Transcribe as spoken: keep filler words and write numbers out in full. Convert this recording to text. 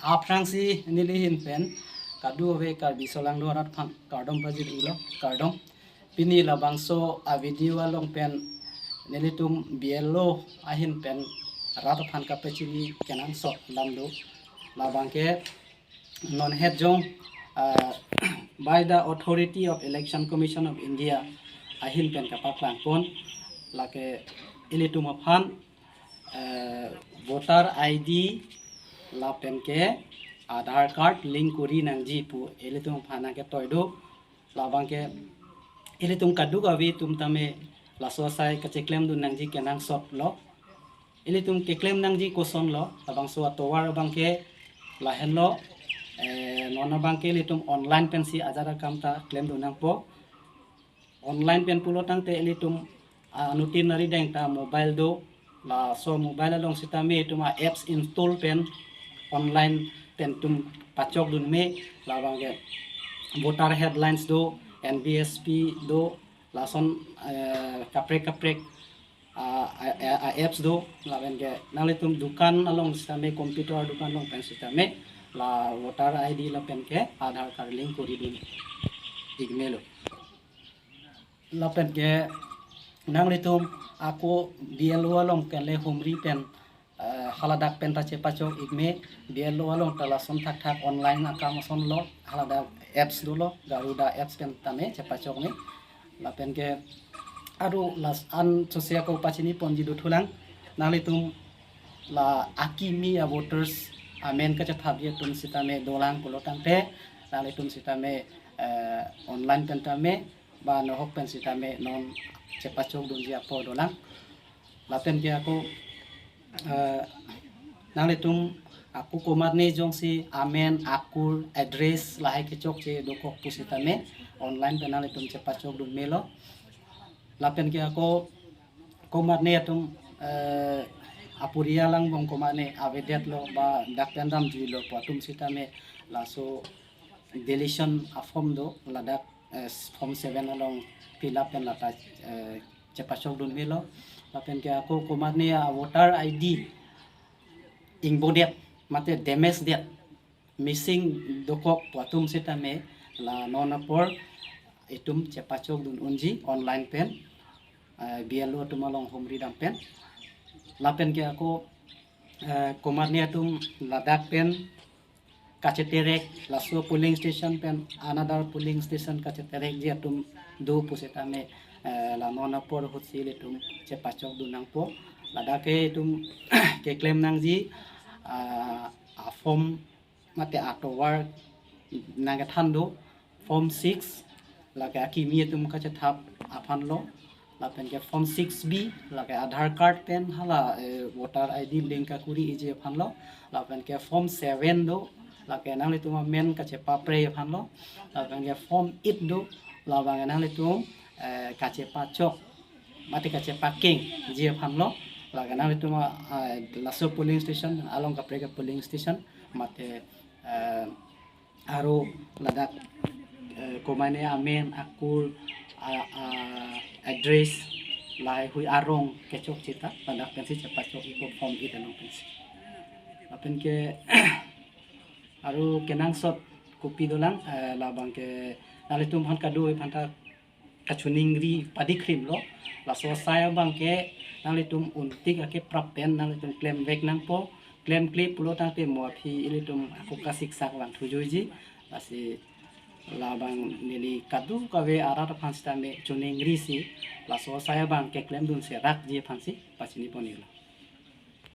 Aphrangsi neli ahin pen kadokave Karbi solangdo arat aphan kardom pajir-ilo, kardom. Pini labangso a-video along pen nelitum B L O ahin pen rat aphan kapachini kenangsot alam do. Labangke non het jong, ah, by the authority of Election Commission of India ahin pen kapaklang pon, lake ilitum aphan, eh, voter I D lapen ke Aadhaar card link kori nangji pu ilitum aphan nangketoi do. Labangke ilitum kadokave atum tame laso asai kacheklem dun nangji kenangsot lo. Ilitum keklem nangji kosonlo, labangso atovar abangke lahenlo, eh, non abangke ilitum online pensi ajat akam ta klem dun nangpo. Online pen pulo tangte ilitum, ah, anuttin arideng ta mobile do, laso mobile along sitame itum a-apps install pen online pen itum pachok dun me, labangke voter headlines do, N V S P do, lason, eh, kaprek kaprek, ah, a, a, a-apps do, lapenke nanglitum dukan along sitame, computer dukan along pen sitame la voter I D lapenke Aadhaar card link kori dun ik melo. Lapenke nanglitum ako B L O along pen le humri pen, eh, haladak pen ta chepachok ik me, B L O along ta lason thakthak online akam asonlo, haladak apps dolo, Garuda apps pen tame chepachok me. Lapenke aru las an sose ako pachini ponji dothulang, nanglitum la akimi a-voters amen kachethapji atum sitame dolang pulo tangte, nanglitum sitame, eh, online pen tame ba nohok pen sitame non chepachok dunji apor dolang. Lapenke ako, eh, nanglitum ako komatne jongsi amen, akur, address lahai kechokche dokok pusitame online pen nanglitum chepachok dun melo. Lapenke ako komatne atum, eh, aporial angbong komatne avedetlo ba dak pen damjuilo pu atum sitame laso deletion a-form do, ladak, eh, form seven along fill up pen lata, eh, chepachok dun melo. Lapenke ako komatne a-voter I D ingbodet mate damage det, missing dokok pu atum sitame la non apor itum chepachok dun unji online pen, eh, B L O atum along humri dam pen. Lapenke ako, eh, komatne atum ladak pen kacheterek, laso polling station pen another polling station kacheterekji atum do pusitame, eh, la non apor ahutsi ilitum chepachok dun nangpo. Ladak ke itum keklem nangji, ah, a-form mate atovar nangkethan do, form six, lake akimi atum kachethap aphanlo. Lapenke form six B, lake Aadhaar card pen hala, eh, voter I D link kakoriji aphanlo. Lapenke form seven do, lake nanglitum amen kachepaprei aphanlo. Lapenke form eight do, labang nanglitum, eh, kachepachok mate kachepakengji aphanlo. Lake nanglitum a, ah, laso polling station along kaprek a-polling station mate, eh, aru ladak, eh, komatne amen, akur, a, a, address, lahai hui arong kechokche ta ladak pensi chepachok ikpo form eight along pensi. Lapenke aru kenangsot kopi dolang, eh, labangke nanglitum aphan kadokave aphanta kachiningri padikrimlo. Laso asai abangke nanglitum untik akeprap pen nanglitum klemvek nangpo. Klemkle pulo tangte mo aphi ilitum ako kasiksak vangthujuiji. Lasi labang neli kadokave arat aphan sitame chiningrisi laso asai abang keklem dun serakji aphansi pachini ponlo.